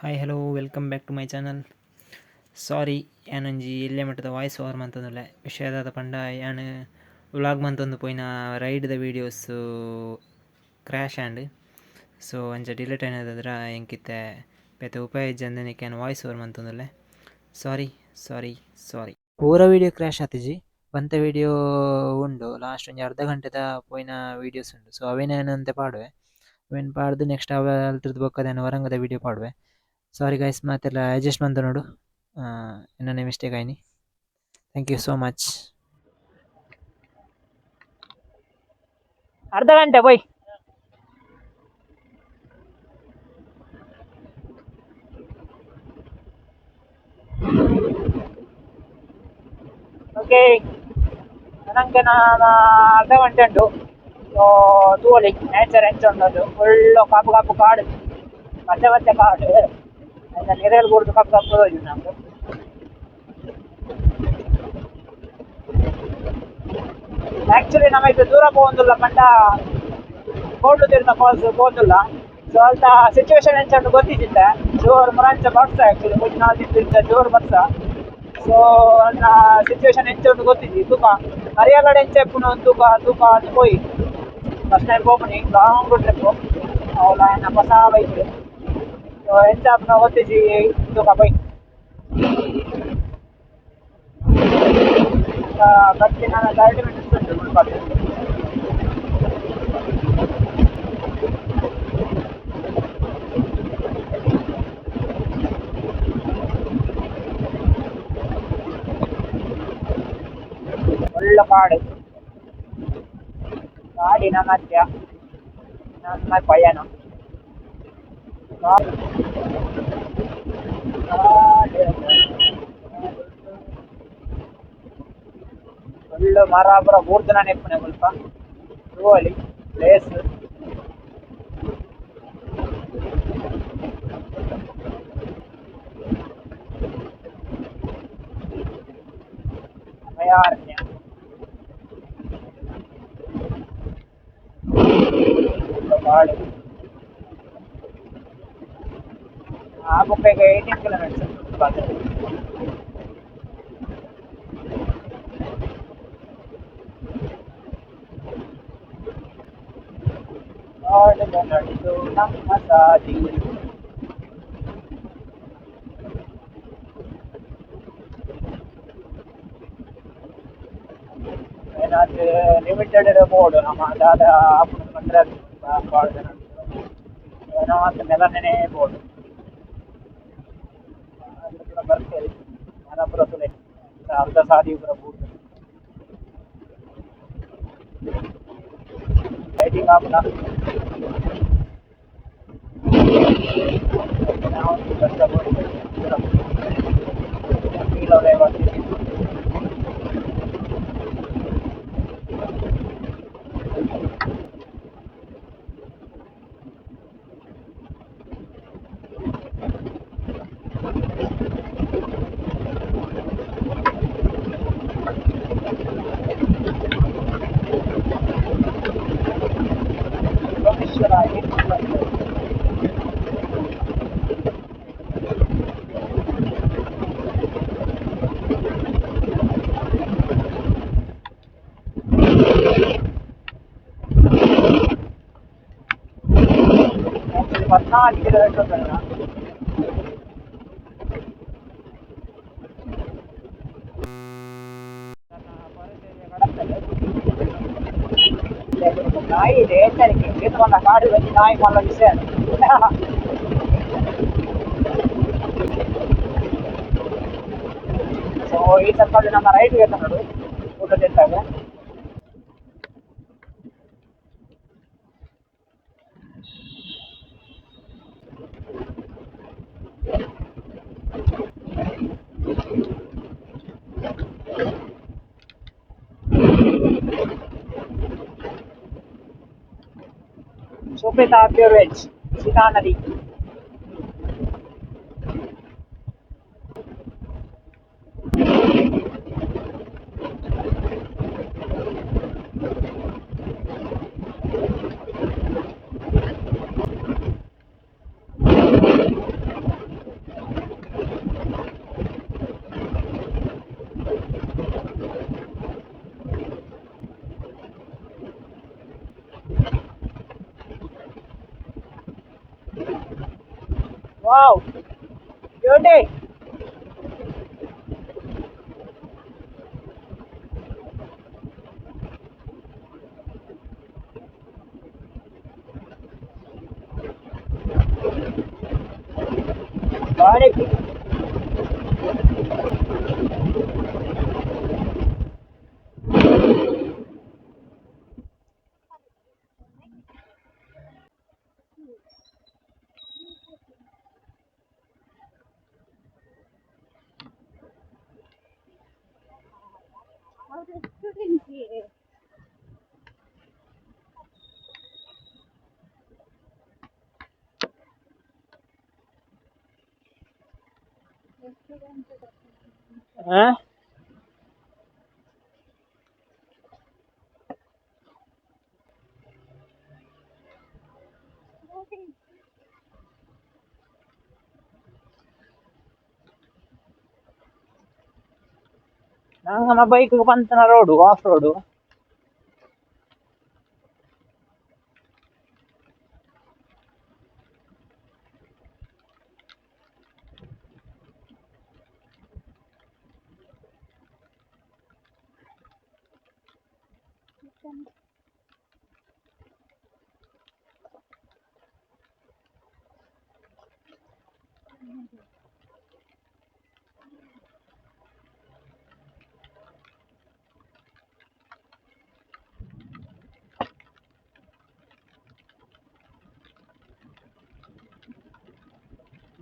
Hi hello welcome back to my channel. Sorry ಯಾನೊಂಜಿ ಎಲ್ಯ ಮಟ್ಟದ voice over ಮಂತೊಂದುಲ್ಲೆ ವಿಷಯ ದಾದ ಪಂಡ ಯಾನ್ ವ್ಲಾಗ್ ಮಂತೊಂದು ಪೋಯಿನ ರೈಡ್ದ ವೀಡಿಯೋಸ್ ಕ್ರ್ಯಾಶ್ ಆಂಡ್. ಸೊ ಅಂಚ ಡಿಲೀಟ್ ಆಯಿನದಾದ್ರ ಎಂಕಿತ್ತೆ ಬೇತೆ ಉಪಾಯ ಇಜ್ಜಂದೆ ಯಾನ್ ವಾಯ್ಸ್ ಓವರ್ ಮಂತೊಂದುಲ್ಲೆ. ಸಾರಿ ಸಾರಿ ಸಾರಿ. ಪೂರ ವೀಡಿಯೋ ಕ್ರ್ಯಾಶ್ ಆತಿಜಿ, ಒಂತೆ ವೀಡಿಯೋ ಉಂಡು ಲಾಸ್ಟ್ ಒಂಜಿ ಅರ್ಧ ಗಂಟೆದ ಪೋಯಿನ ವೀಡಿಯೋಸ್ ಉಂಡು. ಸೊ ಅವೆನ್ ಯಾನ್ ಒಂತೆ ಪಾಡುವೆ, ಅವೆನ್ ಪಾಡ್ದು ನೆಕ್ಸ್ಟ್ ಅವೆ ಅಲ್ತುರ್ದು ಬೊಕ್ಕ ಯಾನ್ ವರಂಗದ ವೀಡಿಯೋ ಪಾಡುವೆ. ಸಾರಿ ಗೈಸ್, ಮಾತೆರ್ಲ ಅಡ್ಜಸ್ಟ್ ಮಂತೊನೊಡು, ಎನ್ನನೆ ಮಿಸ್ಟೇಕ್ ಆಯ್ನಿ. Thank you so much. ಅರ್ಧ ಗಂಟೆ ಪೋಯ್. ಓಕೆ, ನನಗೆ ನಾನು ಅರ್ಧ ಗಂಟೆ ಉಂಟು. ಸೊ ತೂವೊಲಿ ನೇಚರ್ ಎಂಚ ಉಂಡು. ಒಳ್ಳೆ ಕಾಪು ಕಾಪು ಕಾಡು, ಪಚ್ಚೆ ಪಚ್ಚೆ ಕಾಡು, ಐತ ನಿರೆಲ್ ಬೂರ್ದು ಕಪ್ಪು ಕಪ್ಪು ತೋಜುಂಡು ನಮ್ಗೆ. ಆಕ್ಚುಲಿ ನಮ್ಮ ಇತ್ತೆ ದೂರ ಪೋವೊಂದುಲ್ಲ ಪಂಡ ಕೋಡ್ಲು ತೀರ್ಥ ಫಾಲ್ಸ್ ಪೋವೊಂದುಲ್ಲ. ಸೊ ಅಲ್ತ ಸಿಚುವೇಶನ್ ಎಂಚ ಉಂಡು ಗೊತ್ತಿಜ್ಜಿತ್ತೆ. ಜೋರು ಮುರಂಚ ಬರ್ಸ, ಆಕ್ಚುಲಿ ಮೂಜಿ ನಾಲ್ ದಿನ ಜೋರು ಬರ್ಸ. ಸೊ ಅಲ್ತ ಸಿಚುವೇಶನ್ ಎಂಚ ಉಂಡು ಗೊತ್ತಿಜ್ಜಿ. ತೂಕ ಮರಿಯಲಡ್ ಎಂಚ ಇಪ್ಪುಂಡು ತೂಕ ತೂಕ ಅದು ಪೋಯಿ. ಫಸ್ಟ್ ಟೈಮ್ ಪೋಪುನಿ, ಲಾಂಗ್ ಟ್ರಿಪ್, ಅವ್ಲ ಎನ್ನ ಹೊಸ ಬೈಕ್. ಸೊ ಎಂಚ ಆಪುನ ಗೊತ್ತಿಜ್ಜಿ, ತೂಕ ಪೋಯಿ. ಬರ್ತಿನ 30 ಮಿನಿಟ್ಸ್ ಉಂಟು ಮುಲ್ಪ. ಒಳ್ಳೆ ಕಾಡು, ಕಾಡಿನ ಮಧ್ಯ ನಮ್ಮ ಪಯಣ. ಕಾಡು. ಒಳ್ಳೆ ಮರ ಪೂರ ಬೂರ್ದುನ ಇಪ್ಪುನೆ ಮುಲ್ಪ. ತೂವೊಲಿ ಪ್ಲೇಸ್. ಅಭಯಾರಣ್ಯ. ಕಾಡು. ಆ ಬೊಕ್ಕ ಈಗ 18 ಕಿಲೋಮೀಟರ್ಸ್ ಉಂಟು. ಕಾಡಿನ ನಡುಟು ನಮ್ಮ ಸಾದಿ. ಏನಾದ್ರು ಲಿಮಿಟೆಡ್ ಬೋರ್ಡ್ ನಮ್ಮ ದಾದ ಆಪುಂಡು ಪಂಡ್ರೆ ಕಾಡಿದ ನಡುಟು ಏನಾತ್ ನೆಲನೇ ಬೋರ್ಡ್ ಪೂರ ಬರ್ತೇವೆ. ಮರ ಪೂರ ತೂಲೆ, ಅರ್ಧ ಸಾದಿ ಪೂರ ಬೂರ್ದು. ಲೈಟಿಂಗ್ ಆಪುನ ನಾವು ಕಷ್ಟ ಸೋಮೇಶ್ವರ 8 kilometer. Actually 14 kilometer ಉಂಟು. ನಾಯಿ ಇದೆ ಎಚ್ಚರಿಕೆ ಏತ್ ಕಾಡು ಬಂದು ನಾಯಿ ಮಲ್ಲ ವಿಷಯ. ಸೊ ಈ ಸರ್ಕಲ್ ನಮ್ಮ ರೈಟ್ ಗೆ ನೋಡು ಊಟ ತಿಂತಾಗ. Shobhita pure veg, Sita ನದಿ. Wow, beauty. ಬಾರಿ. ಹಾ, ನಮ್ಮ ಬೈಕ್ ಪಂತನ road, off road.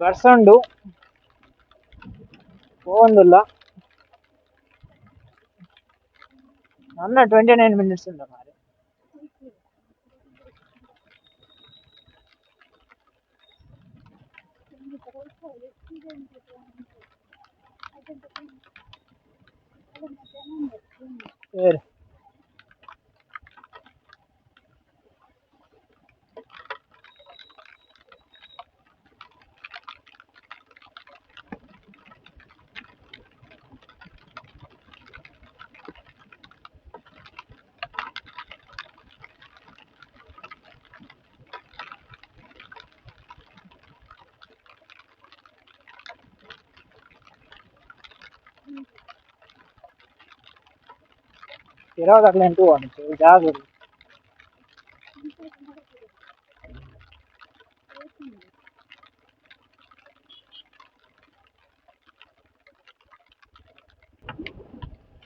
ಬರ್ಸಂಡು ಪೋವೊಂದುಲ್ಲ. ನನ್ನ 29 ಮಿನಿಟ್ಸ್ ಉಂಡು ಮಾರೆ. ಏರ್ ಇರೋದಾಗ್ಲೇ ತೂವೊಂದು ಜಾಗ.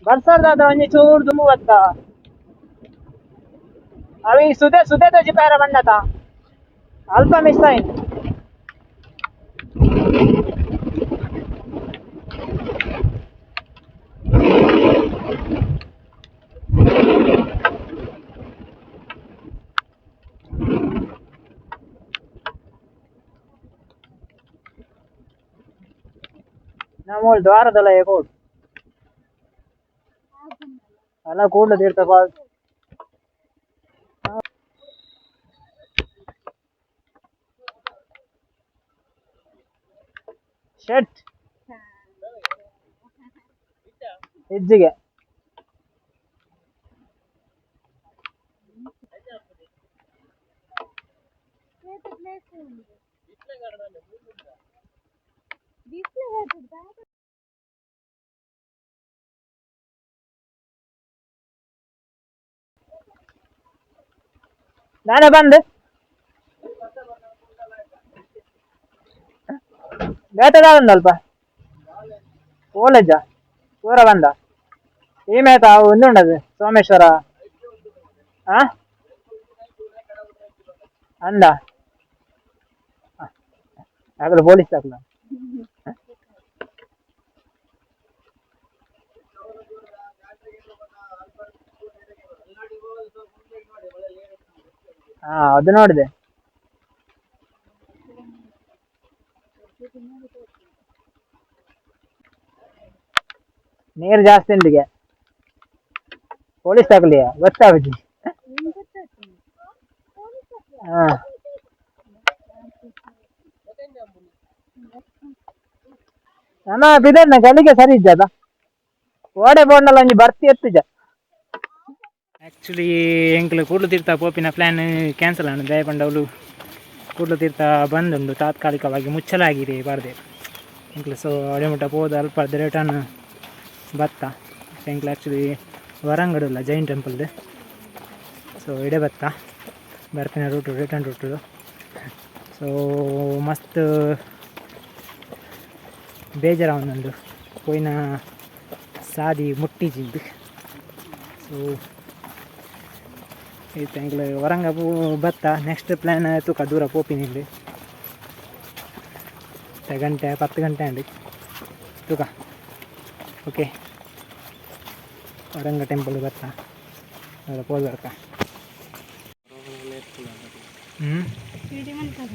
ಬರ್ಸರ್ದಾದ ಒಂಜಿ ಚೂರು ದುಂಬು ಬತ್ತ. ಅವಿ ಸುದೆ ಸುದೆ ತೋಜಿ ಪೇರ ಬಂಡತ ಅಲ್ಪ ಮಿಸ್ ಆಯ್ತು. ನಮ್ಮ ದ್ವಾರದಲ್ಲ ಕೋಡ್ ಅಲ್ಲ, ಕೂಡ್ಲು ತೀರ್ಥ ಫಾಲ್ಸ್. ಶೆಟ್ ಹೆಜ್ಜಿಗೆ. ನಾನೇ ಬಂದೆ ಬೇಟೆದಾರಂದಲ್ಪ ಕಾಲೇಜ ಪೂರ ಬಂದ. ಈ ಮೇತ ಉಂದುಂಡದು ಸೋಮೇಶ್ವರ. ಆ ಅಂದ ಆಗಲು ಪೊಲೀಸ್ ಹಾಕ್ಲ. ಹಾ, ಅದು ನೋಡಿದೆ. ನೀರು ಜಾಸ್ತಿ ಉಂಡಿಗೆ ಪೊಲೀಸ್ ಹಾಕ್ಲಿಯ ಗೊತ್ತಾಗುಜಿ. ಹಾ, ನಮ್ಮ ಬಿದರ್ನ ಗಲಿಗೆ ಸರಿ ಇಜ್ಜದ ಓಡೆ ಬೋಂಡಲ ಒಂಜಿ ಬರ್ತಿ ಎತ್ತುಜ. ಆ್ಯಕ್ಚುಲಿ ಎಂಕ್ಲು ಕೂಡ್ಲು ತೀರ್ಥ ಪೋಪಿನ ಪ್ಲ್ಯಾನ್ ಕ್ಯಾನ್ಸಲ್ ಆಂಡ್. ದಯಪಂಡ ಅವಳು ಕೂಡ್ಲು ತೀರ್ಥ ಬಂದ್ ಉಂಡು, ತಾತ್ಕಾಲಿಕವಾಗಿ ಮುಚ್ಚಲಾಗಿದೆ ಪಾಡ್ದೆ ಎಂಕ್ಲೆ. ಸೊ ಅಡೆ ಮುಟ್ಟ ಪೋದು ಅಲ್ಪ ರಿಟರ್ನ್ ಬತ್ತ. ಎಂಕ್ಲೆ ಆ್ಯಕ್ಚುಲಿ ವರಂಗಡುಲ್ಲ ಜೈನ್ ಟೆಂಪಲ್ದು. ಸೊ ಇಡೆ ಬತ್ತ ಬರ್ಪಿನ ರೂಟು, ರಿಟರ್ನ್ ರೂಟು. ಸೊ ಮಸ್ತ್ ಬೇಜಾರಾವೊಂದುಂಡು, ಪೋಯಿನ ಸಾದಿ ಮುಟ್ಟಿಜಿಂದು. ಸೊ ಇತ್ತೆ ಎಂಕ್ಲೆ ವರಂಗ ಪೂ ಬತ್ತ. ನೆಕ್ಸ್ಟ್ ಪ್ಲ್ಯಾನ್ ತೂಕ, ದೂರ ಪೋಪಿನಿಂದು. ಗಂಟೆ 10 ಗಂಟೆ ಆಂಡ್, ತೂಕ. ಓಕೆ, ವರಂಗ ಟೆಂಪಲ್ ಬತ್ತ ಪೋದು ಬರ್ಕ. ಹ್ಞೂ. ವಿಡಿಯೋ ಮಾಡ್ತಾರ.